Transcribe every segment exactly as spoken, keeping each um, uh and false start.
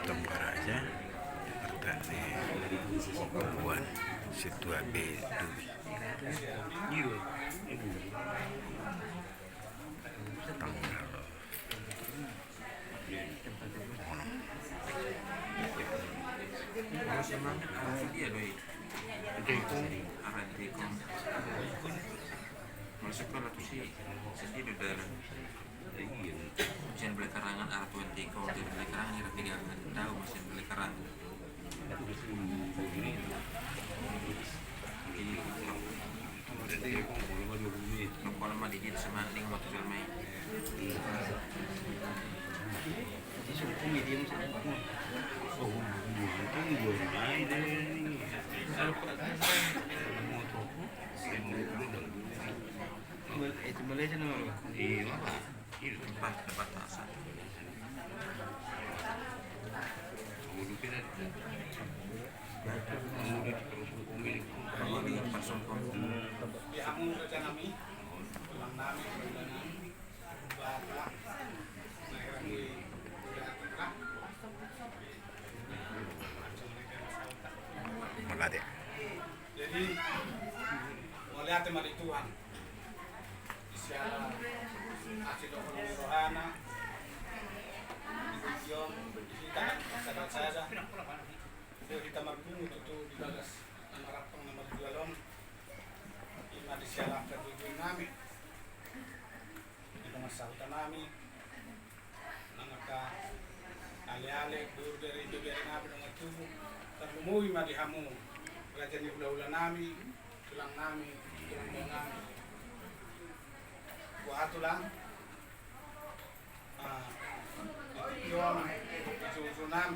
Tonggaraja, Jakarta ni Buan, Situa B Dui. Tanggal onom. Masuk ke latus i, sedih do dalan. Sian Balai Karangan arah Tuan Tiko, dari Balai Karangan arah Tiga Angin, tahu masih Balai Karangan. Molo ma digit sama ning motor sama i. Itu Malaysia nama lo? Iya, apa? Tempat, tempat asal. Di hamu raja nami, tulang nami, tulang nami, Batak, Mauliate. Jadi, mauliate ma di Tuhan. Di siala hasil dohot ni rohana, di tingki on, di hita sada-sada, di hita marpungu tutu di bagas na marampang na marjual on, ima di siala angka jujuan nami, di dongan sahuta nami, nang angka ale-ale, boru, bere, ibebere nami, dongan tubu, tarlumobi ma di hamu raja ni hula-hula nami, tulang nami, tulang nami. Boha tulang, ah, di tingki on, di juju nami.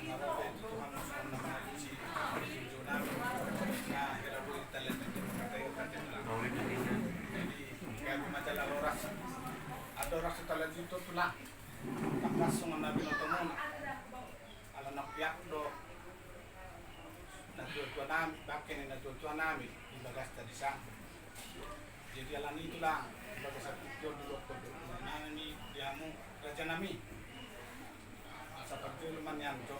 Nang ro pe tu Tuhan songon na mangalusi di juju nami. Na hira boi talen di juju nami. Jadi, gabe ma jala horas. Andorang so talajuto tulang. Tangkas songon na binotomuna. Ala na piak do natua-tua nami, bangke ni natua-tua nami di bagasta di san. Jadi ala ni i tulang, di bagas tingki on didokkon do nami di hamu raja nami. Asa parjolo ma nian jo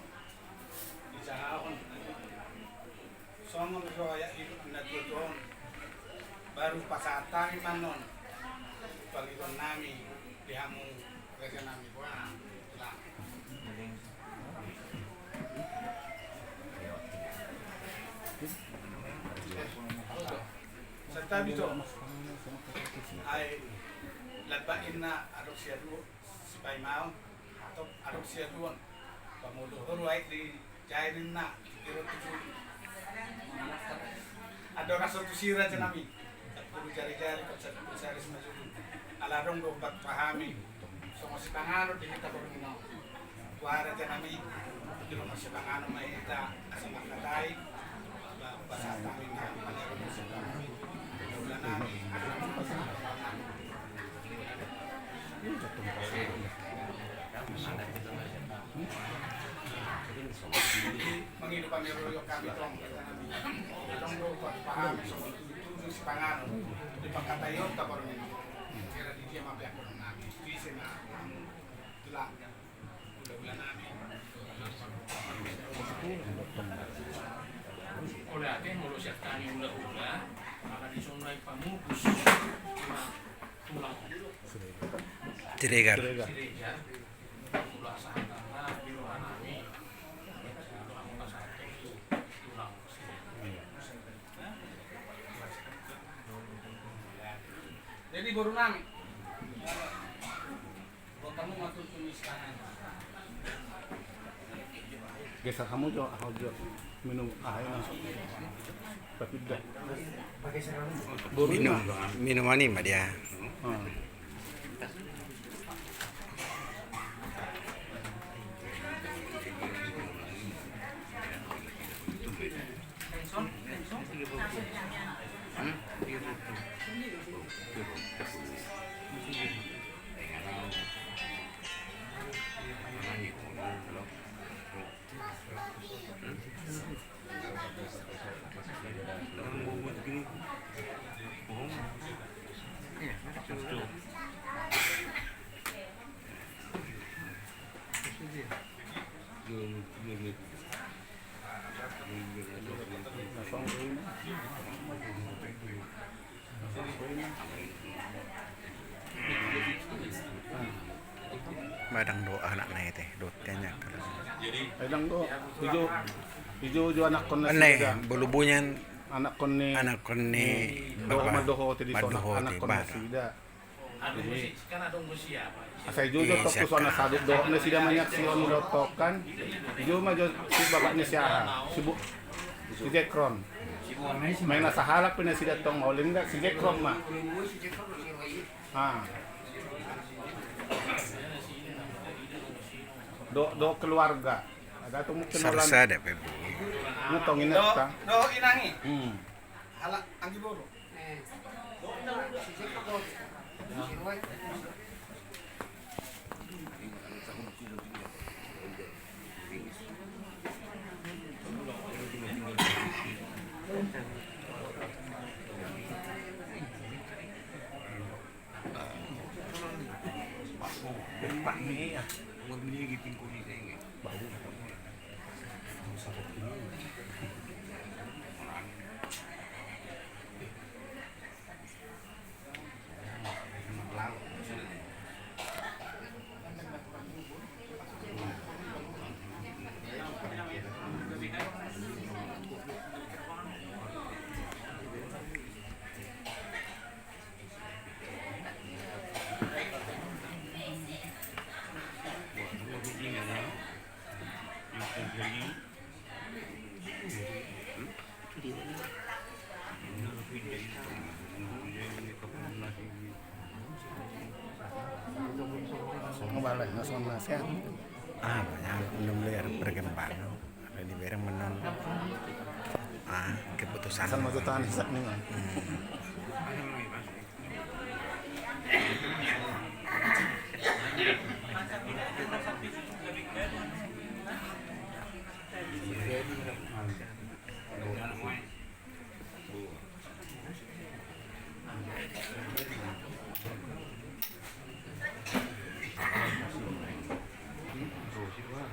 dijahahon. Songon roha hidup ni natua-tua on, baru pasahat hami ma annon pangidoan nami di hamu raja nami. Boha tulang. Santabi jo. Ai lamba inna adong siaduon. Sipaimaon, atau adong siaduon. Pamolo horu aek di jae ninna, di roti julu. Andorang so tusi raja nami, sampulu jari-jari, sampulu jari sima julu. Ala adong do umpat pahami. Songon sipanganon di hita borngin on. Tua raja nami, di rumah sipanganon ma hita, asa mangkatai. Mangido pangido hami tong, tong do pahami songon tutu sipanganon di pangkataion tapormen. Kira di dia mape aku nami, di sena tulang. Mauliate, molo sian hami hula-hula, maka dison nai pamukus tulang Siregar. Siregar. Molo sahat na di roha nami, molo pasahat tu tulang Siregar. Jadi boru nami. Geser hamu jo, aha jo, minum aha i na. Tapi dah. Minum, minuman i ma dia. Hmm. Kadang do anakna i te, dohot ianakna. Kadang do, ijo, ijo, ijo anakkon na sida. Bolubunyan anakkon ni, anakkon ni, dohot ma dohot i di son anakkon na sida. Asa ijo jo tong tu son na sadut dohot nasida manyaksihon i dohot tong kan. Ijo ma jo si bapak ni si aha, si Zekron. Main na sahalak pe nasida tong, mauliate si Zekron ma. Do, do keluarga. Ada tu mungkin sarsada pe bu. Ngetong inanta. Do inangi. Ala anggi boru. Songon balai na songon nasihat. Ah, banyak belum lihat perkembangan. Ada di bereng menang. Ah, keputusan. Asal mau tahan hisap nih, Bang.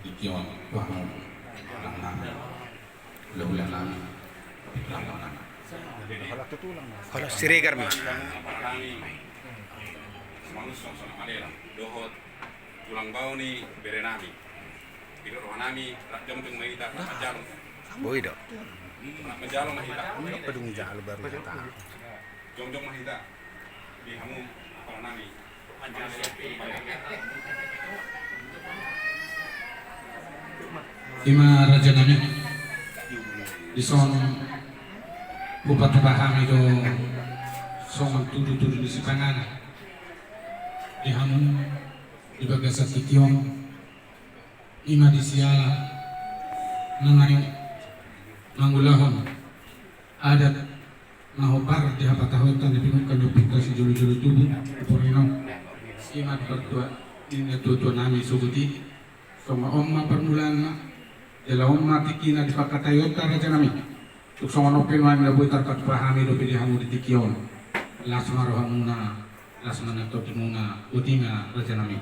Tingki on, Tuhan. Hula-hula nami. Kalau Siregar ma. Manusong songon malelang dohot tulang bao ni bere nami. Pidot roha nami, rap jongjong ma hita, rap manjalo. Boi do. Rap manjalo ma hita. Padung jalo baru hita. Jongjong ma hita. Di hamu apala nami. Ima raja nami, dison hupatupa hami do songon tudutudu ni sipanganon di hamu di bagasan tingki on. Ima di siala na naeng mangulahon adat na hombar di hapatahonta ni pinungka ni ompunta sijolojolo tubu, Ompu Rino. Ima di partua ni natuatua nami sogot i. Songon on ma parmulaanna, jala on ma tingkina di pangkataionta raja nami. Tung songon on pe nuaeng na boi tarpatupa hami dope di hamu di tingki on. Las ma rohamuna, las ma nang tondimuna, boti ma raja nami.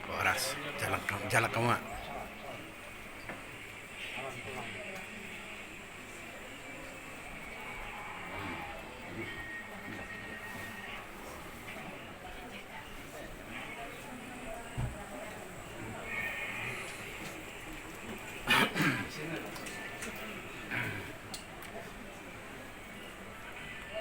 Horas, jalang kam, jalang kam ma.